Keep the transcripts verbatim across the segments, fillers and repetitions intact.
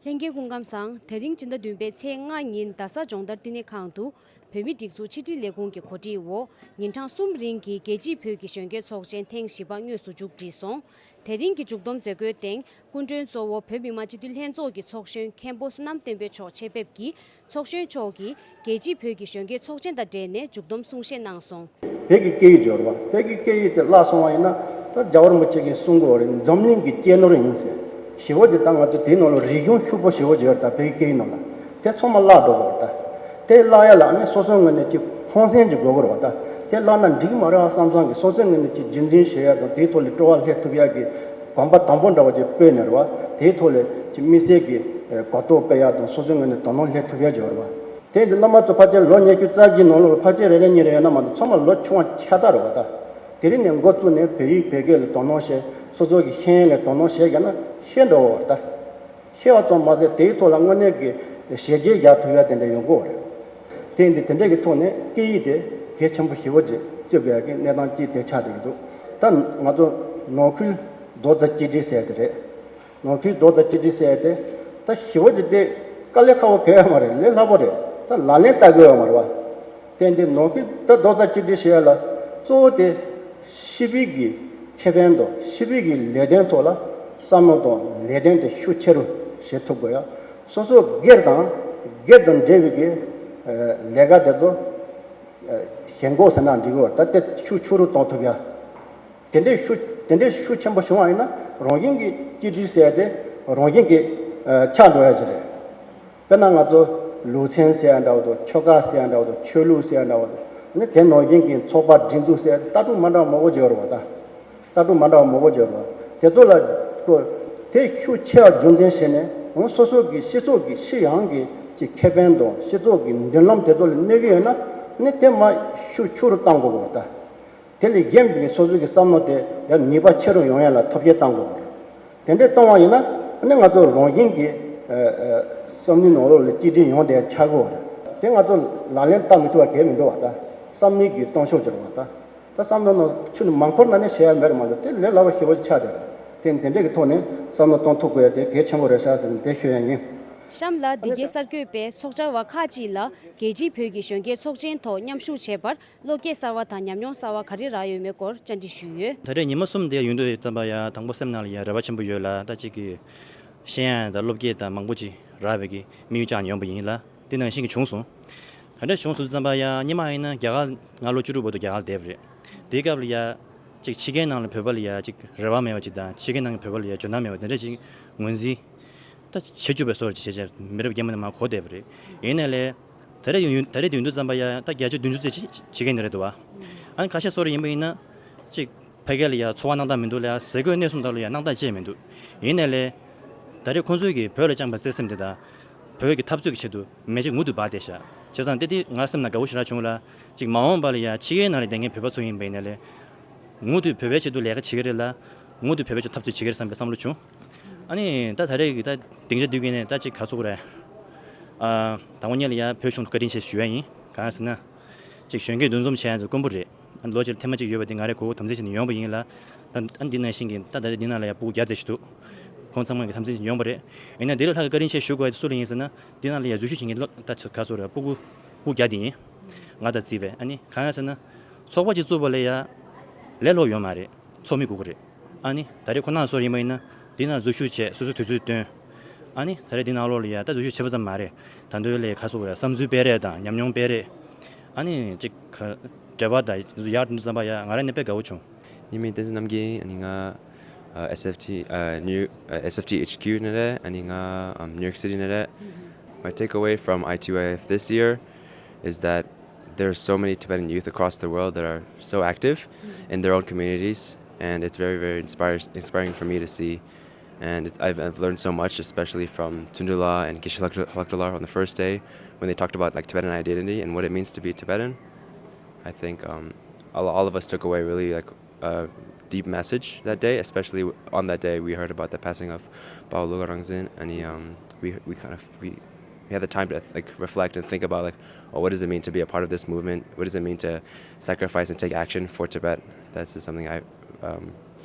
ལྷན་རྒྱས་སྐུ་ཁམས་བཟང་། དེ་རིང་སྤྱི་ཟླ་བདུན་པའི་ཚེས་ལྔ་ཉིན་རྡ་ས་སྦྱོང་བརྡར་བསྟི་གནས་ཁང་དུ་བོད་མིའི་སྒྲིག་འཛུགས་ཕྱི་དྲིལ་ལས་ཁུངས་ཀྱི་གོ་སྒྲིག་འོག་ཉིན་གྲངས་གསུམ་རིང་གི་རྒྱལ་སྤྱིའི་བོད་ཀྱི་གཞོན་སྐྱེས་ཚོགས་ཆེན་ཐེངས་བཞི་པ་དངོས་སུ་མཇུག་བསྒྲིལ་སོང་། དེ་རིང་གི་མཇུག་བསྡོམས་མཛད་སྒོའི་སྟེང་སྐུ་མགྲོན་གཙོ་བོ་བོད་མི་མང་སྤྱི་འཐུས་ལྷན་ཚོགས་ཀྱི་ཚོགས་གཞོན་མཁན་པོ་བསོད་ནམས་བསྟན་འཕེལ་མཆོག་ཆེད་ཕེབས་ཀྱིས་ཚོགས་གཞོན་མཆོག་གིས་རྒྱལ་སྤྱིའི་བོད་ཀྱི་གཞོན་སྐྱེས་ཚོགས་ཆེན་དང་འབྲེལ་ནས་མཇུག་བསྡོམས་གསུང་བཤད་གནང་སོང་། བོད་ཀྱི་སྐད་ཡིག་སྦྱོར་བ། བོད་ཀྱི་སྐད་ཡིག་དེ་བརླག་སོང་བ་ཡིན་ན། ད་རྒྱལ་བ་རིན་པོ་ཆེ་གིས་གསུང་གི་ཡོད་རེད། འཛམ་གླིང་གི་གཅེས་ནོར་ཡིན་ཟེར། ཞེ་པོ་ཅིག་ད་ང་ཚོ་དེའི་ནང་ལ་རིག་གཞུང་ཤུགས་པོ་ཞེ་པོ་ཅིག་ཡོད་རེད། ད་བོད་ཀྱི་སྐད་ཡིག་ནང་ལ་དེ་ཚང་མ་བརླག་འགྲོ་གི་རེད། ད་དེ་བརླག་ཡ་ལ་ཨ་ནི་སོ་སོའི་ངོས་ནས་ཅིག་ཕོངས་སེམས་ཅིག་དགོས་ཀྱི་རེད་བ། ད་དེ་བརླག་ན་འགྲིག་གི་མ་རེད་བ་བསམ་བསམ་གི་སོ་སོའི་ངོས་ནས་ཅིག་རྒྱུན་འཛིན་བྱེད་ཡ་དང་། དེའི་ཐོག་ལ་སྤྲོ་བ་སླེབས་ཐུབ་ཡ་གི་གོམ་པ་དང་པོ་འདྲ་བ་ཅིག་སྤོས་ནས་རེད་བ། དེའི་ཐོག་ལ་ཅིག་དམིགས་བསལ་གྱི་གོ་རྟོགས་སྤེལ་ཡ་དང་། སོ་སོའི་ངོས་ནས་དོ་སྣང་སླེབས་ཐུབ་ཡ་ཅིག་ཡོད་རེད་བ། དེ་ཡིན་དུས་བླ་མ་ཚོ་ཕལ་ཆེར་ལོ་ཉི་ཤུ་རྩ་བརྒྱད་ནང་ལོགས་ལ་ཕལ་ཆེར་རེ་རེ་གཉིས་རེ་ཡོད་ན་མ་གཏོགས་ཚང་མ་ལོ་ཆུང་བ་ཆགས་ཚར་རེད་བ། ད་དེ་རིང་ནས་འགོ་བཙུགས་ནས་བོད་ཡིག་བོད་སྐད་ལ་དོ་སྣང་བྱས། སོ་སོ་གི་ཤེས་ཡོན་ལ་དོ་སྣང་བྱས་བསྡད་ན་ཤེས་འགྲོ་བ་རེད། ད་ཤེས་པ་ཙམ་མ་ཟད་དེའི་ཐོག་ལ་དངོས་གནས་ཀྱི་བྱས་རྗེས་རྒྱག་ཐུབ་ཡ་དེ་འདྲ་ཡོང་གི་ཡོད་རེད། དེ་ཡིན་དུས་དེ་འདྲ་གི་ཐོག་ནས་སྐད་ཡིག་དེ་གལ་ཆེན་པོ་ཞེ་པོ་ཅིག་བརྩི་དགོས་ཡ་གི་གནས་སྟངས་ཅིག་དེ་ཆགས་བསྡད་ཀྱི་འདུག་ད་ང་ཚོ་ནང་ཁུལ་རྡོག་རྩ་གཅིག་སྒྲིལ་ཟེར་ཡ་དེ་རེད། ནང་ཁུལ་རྡོག་རྩ་གཅིག་སྒྲིལ་ཟེར་ཡ་དེ་ད་ཞེ་པོ་ཅིག་དེ་དཀའ་ལས་ཁག་པོ་གང་ཡང་མ་རེད། ལས་སླ་པོ་རེད། ད་ལག་ལེན་བསྟར་དགོས་ཡོད་མ་རེད་བ། དེ་འདི་ནང་ཁུལ་ད་རྡོག་རྩ་གཅིག་སྒྲིལ་ཟེར་ཡ་ལ་གཙོ་བོ་དེ་སྤྱི་པའི་གི་ཁེ་ཕན་དང་སྤྱི་པའི་གི་ལས་དོན་ཐོག་ལ་བསམ་བློ་དང་ལས་དོན་དེ་ཤུགས་ཆེ་རུ་བྱེད་ཐུབ་དགོས་ཡ། སོ་སོ་སྒེར་དང་སྒེར་དང་འབྲེལ་བའི་གི་ལས་ཀ་དེ་ཚོ་ཞེན་ཁོག་ཟེར་ན་འགྲིག་གི་ཡོད། ད་དེ་ཤུགས་ཆེ་རུ་གཏོང་ཐུབ་ཡ། དེ་འདྲའི་ཤུགས་དེ་འདྲའི་ཤུགས་ཆེན་པོ་བྱུང་བ་ཡིན་ན་རང་བཞིན་གྱིས་གཅིག་སྒྲིལ་ཟེར་ཡ་དེ་རང་བཞིན་གྱིས་ཨ་ཆགས་འགྲོ་ཡ་ཅིག་རེད། དཔེར་ན་ང་ཚོ་ལུས་རྩལ་ཟེར་ཡ་འདྲ་བོ་དང་། ཆོལ་ཁ་ཟེར་ཡ་འདྲ་བོ་དང་། ཆོས་ལུགས་ཟེར་ཡ་འདྲ་བོ་དང་། ནི་དེ་ནང་བཞིན་གྱི་ཚོགས་པ་སྒྲིག་འཛུགས་ཟེར་ཡ་ལྟ་གྲུབ་མ་འདྲ་བ་མང་པོ་ཅིག་ཡོད་རེད་བ། ད་ལྟ་གྲུབ་མ་འདྲ་བ་མང་པོ་ཅིག་ཡོད་རེད་བ། དེ་ཚོ་ལ་ཁོ་དེ་ཤུགས་ཆེ་བ་རྒྱུན་འཛིན་བྱས་ནས། འོ་སོ་སོ་གི་སྤྱི་ཚོགས་ཀྱི་སྤྱི་ཡོངས་ཀྱི་ཅིག་ཁེ་ཕན་དང་སྤྱི་ཚོགས་ཀྱི་མདུན་ལམ་དེ་ཚོ་ལ་གནོད་ཀྱི་ཡོད་ན། ནི་དེ་མར་ཤུགས་ཆེ་རུ་གཏོང་དགོས་གོ། ད་དེ་ལས་གཞན་པའི་སོ་སོ་གི་བསམ་བློ་དེ་ཡང་ནུས་པ་ཆེ་རུ་ཡོང་ཡ་ལ་ཐབས་ཤེས་གཏོང་དགོས་གོ། དེ་འདྲས་གཏོང་བ་ཡིན་ན་ནི་ང་ཚོ་རང་བཞིན་གྱིས་ཨ་ཨ་བསམ་བློའི་ནང་ལོགས་ལ་གཅིག་སྒྲིལ་ཡོང་བསྡད་ཆགས་གོ། དེ་ང་ཚོ་ལག་ལེན་བསྟར་མི་ཐུབ་པ་གལ་མི་འདུག་བ། ད་བསམ་བློའི་གི་སྟོང་ཤུགས་ཅིག་རེད་བ། ད། ད་བསམ་བློ་ནང་ཆུ་ནི་མ་འཁོར་ན་ནི་བྱེད་ཡ་མེད་རེད་མ་གཏོགས། དེ་ལས་སླ་པོ་ཞེ་པོ་ཅིག་ཆགས་བསྡད་རེད། དེ་དེ་འདྲས་ཀྱི་ཐོག་ནས་བསམ་བློ་གཏོང་ཐུབ་དགོས་ཡ་དེ་གལ་ཆེན་པོ་རེད་ཤག་ཟེར་ནས་དེ་ཞུ་ཡ་ཡིན། གཤམ་ལ་འདི་གའི་གསར་འགོད་པས་ཚོགས་བཅར་བ་ཁག་ཅིག་ལ་རྒྱལ་སྤྱིའི་བོད་ཀྱི་གཞོན་སྐྱེས་ཚོགས་ཆེན་ཐོག་མཉམ་ཞུགས་བྱས་པར་བློ་སྐྱེད་གསར་བ་དང་ཉམས་མྱོང་གསར་བ་ག་རེ་རག་ཡོད་མེད་སྐོར་བཅར་འདྲི་ཞུས་ཡོད། ད་རེས་ཉི་མ་གསུམ་དེ་ཡོང་དུས་ཙམ་པ་ཡ་དང་པོ་སེམས་ནང་ལ་ཡ་རེ་བ་ཆེན་པོ་ཡོད་ལ། ད་ཅིག་གི་ཤེས་ཡ་དང་བློ་སྐྱེད་དང་མང་པོ་ཅིག་རག་པའི་གི་དམིགས་ཡུལ་བཅངས་ཡོང་པ་ཡིན་ལ། དེ་ནང་བཞིན་གྱི་བྱུང་སོང་། ག་འདྲ་བྱུང་སོང་ཙམ་པ་ཡ། སྔོན་མ་ཡིན་ན་རྒྱ་གར། ང་ལོ་བཅུ་དྲུག་བར་དུ་རྒྱ་གར་བསྡད་པ་རེད། དེའི་སྐབས་ལ་ཡ་ཅིག་ཕྱི་རྒྱལ་ནང་ལ་བོད་པ་ལ་ཡ་ཅིག་རེ་བ་མེད་པ་ཅིག་དང་། ཕྱི་རྒྱལ་ནང་གི་བོད་པ་ལ་ཡ་འཇོན་ཐང་མེད་པ་དེ་འདྲ་ཅིག་ངོས་འཛིན་ད་བྱེད་བཅུག་པའི་བཟོ་འདྲ་ཅིག་བྱས་བྱས། མི་རབས་རྒན་པ་ནས་མར་གོ་བསྡད་པ་རེད། ཡིན་ནའི་ལས་ད་རེས་ཡོང་ད་རེས་དུས་ཚོད་ཙམ་པ་ཡ་ད་བརྒྱ་ཆ་བདུན་ཅུ་ཙམ་ཅིག་ཕྱི་རྒྱལ་ནས་རེད་འདུག་བ། ཨ་ནི་ཁ་ཤས་སོ་རེ་ཡིན་པ་ཡིན་ན་ཅིག་ཕ་གི་ལ་ཡ་ཚོར་བ་སྣང་དག་མི་འདུག་ལ། ཟས་གོས་གནས་གསུམ་དག་ལ་ཡ་སྣང་དག་ཅི་ཡང་མི་འདུག། ཡིན་ནའི་ལས་ད་རེས་ཁོང་ཚོས་ཀྱིས་བོད་ལ་བཅངས་པའི་བརྩེ་སེམས་དེ་དང་། བོད་ཀྱི་འཐབ་རྩོད་ཀྱི་ཆེད་དུ་མི་ཅིག་མུ་མཐུད་འབད་བསྡད་ཤག། བྱས་ཙང་དེ་དེ་ང་སེམས་ནང་དགའ་པོ་ཞེ་དྲག་བྱུང་ལ། ཅིག་མ་འོངས་པ་ལ་ཡ་ཕྱི་རྒྱལ་ནང་ལ་བསྡད་མཁན་བོད་པ་ཚོ་ཡིན་པ་ཡིན་ནའི་ལས། མུ་མཐུད་བོད་པའི་ཆེད་དུ་ལས་ཀ་བྱེད་ཀྱི་རེད་ལ། མུ་མཐུད་བོད་པའི་ཆེད་འཐབ་རྩོད་བྱེད་ཀྱི་རེད་བསམ་པའི་བསམ་བློ་བྱུང་། ཨ་ནི་ད་ད་རེས་ཀྱི་ད་སྡིངས་ཆ་འདི་གི་ནས་ད་ཅིག་ག་ཚོད་རེད། ཨ། དང་པོ་ཉིད་ལ་ཡ་བོད་གཞུང་དུ་བཀའ་དྲིན་ཆེ་ཞུ་ཡ་ཡིན། གང་ཡིན་ཟེར་ན། ཅིག་གཞོན་སྐྱེས་འདུ་འཛོམས་བྱས་ཡ་ཚོ་དཀོན་པོ་རེད། ཨ་ནི་ལོ་གཅིག་ལ་ཐེངས་མ་གཅིག་ཡོད་པ་དེ་ང་རའི་གོ་སྐབས་དམ་འཛིན་བྱས་ནས་ཡོང་བ་ཡིན་ལ། ད་ཨ་ནི་འདི་ནང་བཞིན་གྱི་ད་ད་རེས་འདི་ནང་ལ་ཡ་སྤུ་གུ་བརྒྱ་ཙམ་ཞིག་འདུག། ཁོང་ཚང་མ་གིས་དམ་འཛིན་བྱས་ནས་ཡོང་བ་རེད། ཡིན་ན་འདི་ལས་ལྷག་གི་བཀའ་དྲིན་ཆེ་ཞུ་དགོས་ཡ་དེ་སུ་ལ་ཡིན་ཟེར་ན། འདི་ནང་ལ་ཡ་འཛུལ་ཞུགས་བྱེད་མཁན་ལོ་ད་ཚོད་ག་ཚོད་རེད། སྤུ་གུ་སྤུ་གུ་བརྒྱ་དེ་ཡིན། ང་དང་རྩིས་པས། ཨ་ནི་གང་ཡིན་ཟེར་ན། ཚོགས་པ་གཅིག་བཙུགས་པ་ལ་ཡ་ལས་སླ་པོ་ཡོད་མ་རེད། ཚོགས་མི་དགོས་ཀྱི་རེད། ཨ་ནི་ད་རེས་ཁོ་རང་ཚོ་ཡིན་པ་ཡིན་ན་འདི་ནང་འཛུལ་ཞུགས་བྱས། སོ་སོའི་དུས་ཚོད་བཏོན། ཨ་ནི་ད་རེས་འདི་ནང་ལོགས་ལ་ཡ་ད་འཛུལ་ཞུགས་བྱས་པ་ཙམ་མ་རེད། ད་དུང་ལས་ཀ་སོགས་ཡ་བསམ་ཚུལ་སྤེལ་རེས་དང་། ཉམས་མྱོང་སྤེལ་རེས། ཨ་ནི་ཅིག་ག་འབྲེལ་བ་དང་ཡར་འགྲོ་ཙམ་པ་ཡ་ང་རང་ནས་དཔེ་དགའ་པོ་བྱུང་། Nimi Tenzin Namgay, ani nga, uh, S F T, uh, New, uh, S F T H Q nere, ani nga, um, New York City nere. My takeaway from I T Y F this year is that there are so many Tibetan youth across the world that are so active in their own communities, and it's very, very inspires, inspiring for me to see. And it's, I've, I've learned so much, especially from Tundula and Geshe Halakdollar on the first day, when they talked about, like, Tibetan identity and what it means to be Tibetan. I think, um, all, all of us took away really, like, a deep message that day. Especially on that day, we heard about the passing of Bawa Lhogarang Zin, and he, um, we, we kind of, we, we had the time to, like, reflect and think about, like, oh, what does it mean to be a part of this movement? What does it mean to sacrifice and take action for Tibet? That's just something I, um,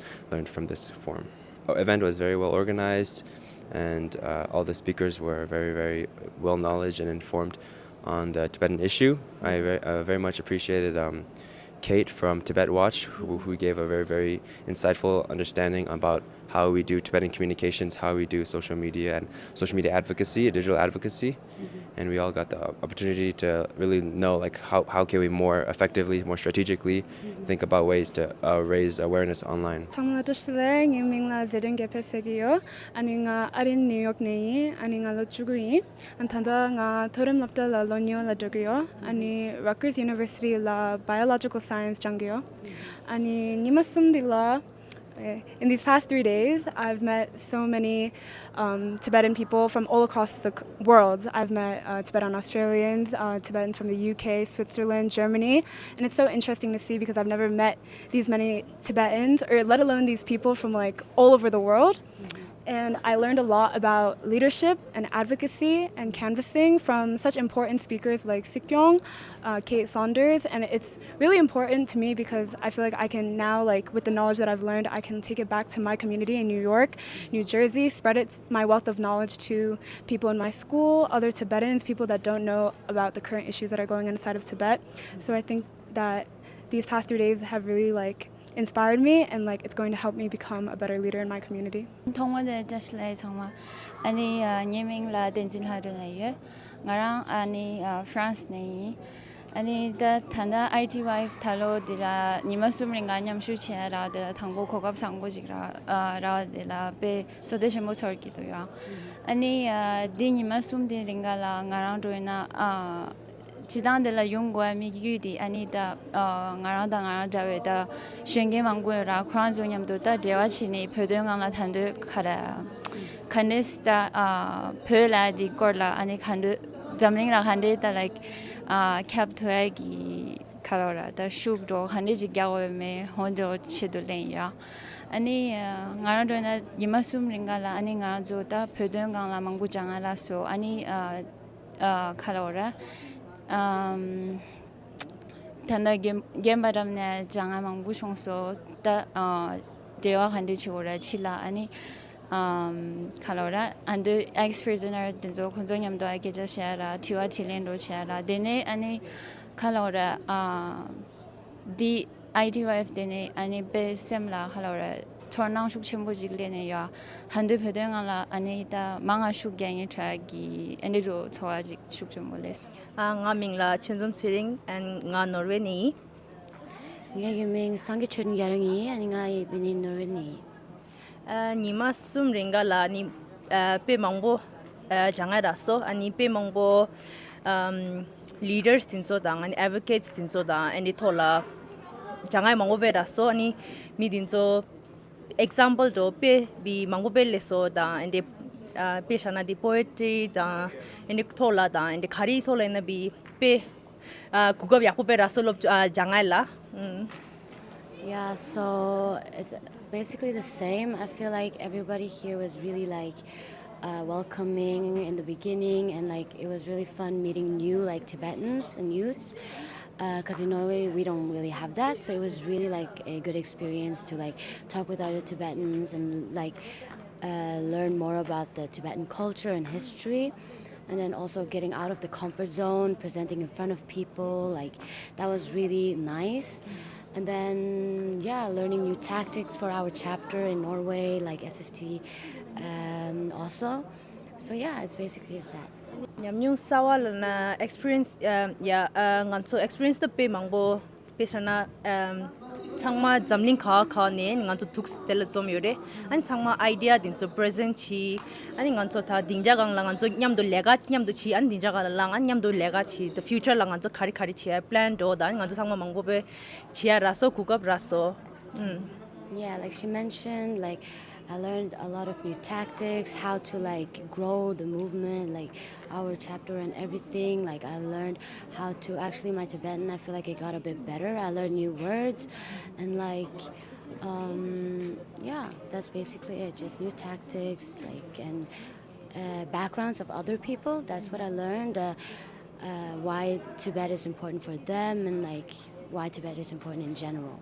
learned from this forum. Our event was very well organized. And uh, all the speakers were very, very well knowledge and informed on the Tibetan issue. I very, uh, very much appreciated um, Kate from Tibet Watch, who, who gave a very, very insightful understanding about how we do Tibetan communications, how we do social media and social media advocacy, digital advocacy. And we all got the opportunity to really know, like, how, how can we more effectively, more strategically think about ways to uh, raise awareness online. ཚང་མ་ལ་བཀྲ་ཤིས་བདེ་ལེགས། ངའི་མིང་ལ་ཛེ་ཏུན་རྒྱལ་འཕེལ་ཟེར་གྱི་ཡོད། ཨ་ནི་ང་ཨ་རིའི་ནིའུ་ཡོག་ནས་ཡིན། ཨ་ནི་ང་ལོ་བཅུ་དགུ་ཡིན། ཨ་ནི་ད་ལྟ་ང་མཐོ་རིམ་སློབ་གྲྭ་ལ་ལོ་གཉིས་པ་ལ་འགྲོ་གི་ཡོད། ཨ་ནི་Rutgers University ལ་Biological Science སྦྱང་གི་ཡོད། ཨ་ནི་ཉི་མ་གསུམ་འདི་ལ། Eh, in these past three days, I've met so many um, Tibetan people from all across the c- world. I've met uh, Tibetan Australians, uh, Tibetans from the U K, Switzerland, Germany, and it's so interesting to see because I've never met these many Tibetans, or let alone these people from like all over the world. And I learned a lot about leadership and advocacy and canvassing from such important speakers like Sikyong, uh, Kate Saunders, and it's really important to me because I feel like I can now, like, with the knowledge that I've learned, I can take it back to my community in New York, New Jersey, spread it, my wealth of knowledge to people in my school, other Tibetans, people that don't know about the current issues that are going on inside of Tibet. So I think that these past three days have really, like, inspired me, and, like, it's going to help me become a better leader in my community. ཐོག་མ་དེ་བཀྲ་ཤིས་བདེ་ལེགས་ཚང་མ། ཨ་ནི་ཨ་ངའི་མིང་ལ་བསྟན་འཛིན་ལྷ་སྒྲོན་ལབ་ཡོད། ང་རང་ཨ་ནི་ཨ་ཧྥ་རན་སི་ནས་ཡིན། ཨ་ནི་ད་ད་ལྟ་ཨའི་ཊི་ཝའེ་ཧྥ་ད་ལོ་འདི་ལ་ཉི་མ་གསུམ་རིང་ག་མཉམ་ཞུགས་བྱས་ར། དེ་ལ་དང་པོ་གོ་སྐབས་བཟང་པོ་ཅིག་ར་ཨ་ར་བ་དེ་ལ་དཔེ་བསོད་བདེ་ཆེན་པོ་ཚོར་གྱི་འདུག་ཡ། ཨ་ནི་ཨ་འདི་ཉི་མ་གསུམ་དེ་རིང་ག་ལ་ང་རང་འགྲོ་ཡིན་ན་ཨ་སྤྱི་བཏང་དེ་ལ་ཡོང་དགོས་པའི་དམིགས་ཡུལ་དེ་ཨ་ནི་ད་ཨ་ང་རང་དང་ང་རང་འདྲ་བའི་ད་གཞོན་སྐྱེས་མང་པོ་ཡོད་ར། ཁོ་རང་ཚོ་མཉམ་དུ་ད་འབྲེལ་བ་བྱས་ནས་བོད་དོན་སྒང་ལ་ད་དུང་ག་རེ་ག་འདྲས་ད་ཨ་བོད་ལ་དེ་སྐོར་ལ་ཨ་ནི་ག་འདྲ་འཛམ་གླིང་ལ་ག་འདྲས་ད་ལའིཀ་ཨ་ཁྱབ་ཐུབ་ཡ་གི་ག་ལབ་ར་ད་ཤུགས་འགྲོ་ག་འདྲས་ཅིག་རྒྱག་དགོས་མེད་འོ་འདྲ་ཆེད་དུ་ལེན་ཡ། ཨ་ནི་ཨ་ང་རང་འགྲོ་ན་ཉི་མ་གསུམ་རིང་ག་ལ་ཨ་ནི་ང་རང་ཚོ་ད་བོད་དོན་སྒང་ལ་མང་པོ་སྦྱང་ཡ་ལ་སོ། ཨ་ནི་ཨ་ཨ་ག་ལབ་ར་ཨམ་ད་ལྟ་རྒན་རྒན་པ་འགྲམ་ནས་སྦྱང་ཡ་མང་པོ་བྱུང་སོ། ད་ཨ་འབྲེལ་བ་ག་འདྲས་བྱེད་དགོས་ར་ཕྱི་ལ། ཨ་ནི་ཨམ་ག་ལབ་ར་ཨ་འདོད་ཨེགས་པི་རི་ཛོ་ནར་དེ་ཚོ་ཁོང་ཚོ་མཉམ་དུ་ཨ་སྐད་ཆ་བཤད་ཡ་ར་དྲི་བ་དྲིས་ལན་འདྲ་བྱེད་ཡ་ར། དེ་ནས་ཨ་ནི་ག་ལབ་ར་ཨ་འདི་ཨའི་ཊི་ཝའེ་ཧྥ་དེ་ནས་ཨ་ནི་དཔེ་སེམས་ལ་ག་ལབ་ར་ཚོར་སྣང་ཤུགས་ཆེན་པོ་ཅིག་སླེབས་ནས་ཡ། ཧན་དུ་བོད་དོན་སྒང་ལ་ཨ་ནི་ད་མང་ང་ཤུགས་རྒྱག་ངེས་འཕྲད་ཀྱི་ཨ་ནི་རུ་ཚོར་བ་ཅིག་ཤུགས་ཆེན་པོ་སླེབས། ཨ་ང་མིང་ལ་ཆོས་འཛོམས་ཚེ་རིང་། ཨན་ང་ནོར་ཝེ་ནས་ཡིན། ངའི་མིང་སངས་རྒྱས་ཆོས་སྒྲོན་རྒྱལ་རིང་ཡིན། ཨ་ནི་ང་ཡི་བི་ནི་ནོར་ཝེ་ནས་ཡིན། ཨ་ཉི་མ་གསུམ་རིང་ག་ལ་ནི་ཨ་དཔེ་མང་པོ་ཨ་སྦྱང་ཡ་རག་སོ། ཨ་ནི་དཔེ་མང་པོ་ཨམ་ལི་ཌར་སི་དེ་ཚོ་དང་ཨ་ནི་ཨེ་ཌི་ཝོ་ཀེ་ཊི་སི་དེ་ཚོ་དང་ཨ་ནི་ཐོག་ལ་སྦྱང་ཡ་མང་པོ་དཔེ་རག་སོ། ཨ་ནི་མི་དེ་ཚོ་ཨེག་ཛམ་པལ་འདྲ་དཔེ་བི་མང་པོ་དཔེ་སླེབས་སོ། དང་ཨ་ནི་ཨ་དཔེ་བཞག་ན་དེ་པོ་ཨེ་ཊི་རི་དང་ཨ་ནི་ཐོག་ལ་དང་ཨ་ནི་ག་རེ་ཐོག་ལ་ཡིན་ན་བི་དཔེ་ཨ་གོ་སྐབས་ཡག་པོ་དཔེ་རག་སོ་སློབ་ཨ་སྦྱང་ཡ་ལ། ཨུམ། Yeah, so it's basically the same. I feel like everybody here was really like uh, welcoming in the beginning, and like it was really fun meeting new like Tibetans and youths. Because in Norway we don't really have that, so it was really like a good experience to like talk with other Tibetans and like uh, learn more about the Tibetan culture and history, and then also getting out of the comfort zone, presenting in front of people, like that was really nice. And then, yeah, learning new tactics for our chapter in Norway, like S F T um, Oslo. So, yeah, it's basically just that. ཉམས་མྱོང་གསར་བ་ལབ་ན་ཨེགས་པི་རི་ཡེན་སི་ཡ་ང་ཚོ་ཨེགས་པི་རི་ཡེན་སི་ད་དཔེ་མང་པོ། དཔེ་བཞག་ན་ཨམ་ཚང་མ་འཛམ་གླིང་ག་བ་ག་བ་ནས་ང་ཚོ་འདུག་དེ་ལ་འཛོམས་ཡོད་རེད། ཨ་ནི་ཚང་མ་ཨའི་ཌི་ཡ་དེ་ཚོ་པི་རི་ཛེན་ཊི་བྱས། ཨ་ནི་ང་ཚོ་ད་སྡིངས་ཆ་སྒང་ལ་ང་ཚོ་མཉམ་དུ་ལས་ཀ་མཉམ་དུ་བྱས། ཨ་ནི་སྡིངས་ཆ་སྒང་ལ་ལངས། ཨ་ནི་མཉམ་དུ་ལས་ཀ་བྱས། ད་ཕིའུ་ཅར་ལ་ང་ཚོ་ག་རེ་ག་རེ་བྱེད་ཡ་པི་ལན་འདྲ་བོ་དང་། ཨ་ནི་ང་ཚོ་ཚང་མ་མང་པོ་དཔེ་བྱེད་ཡ་རག་སོ། གོ་སྐབས་རག་སོ། ཨུམ། Yeah, like she mentioned, like I learned a lot of new tactics, how to like grow the movement, like our chapter and everything. Like I learned how to actually my Tibetan. I feel like it got a bit better. I learned new words, and like, um, yeah, that's basically it. Just new tactics, like and uh, backgrounds of other people. That's what I learned. Uh, uh, why Tibet is important for them, and like why Tibet is important in general.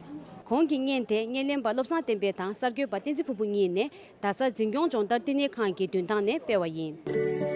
གོང་གི་བརྙན་དེ་བརྙན་ལེན་པ་བློ་བཟང་བསྟན་འཕེལ་དང་གསར་འགོད་པ་བསྟན་འཛིན་ཕུར་བུ་གཉིས་ནས་རྡ་ས་འཛིན་སྐྱོང་སྦྱོང་བརྡར་བསྟི་གནས་ཁང་གི་མདུན་ཐང་ནས་སྤེལ་བ་ཡིན།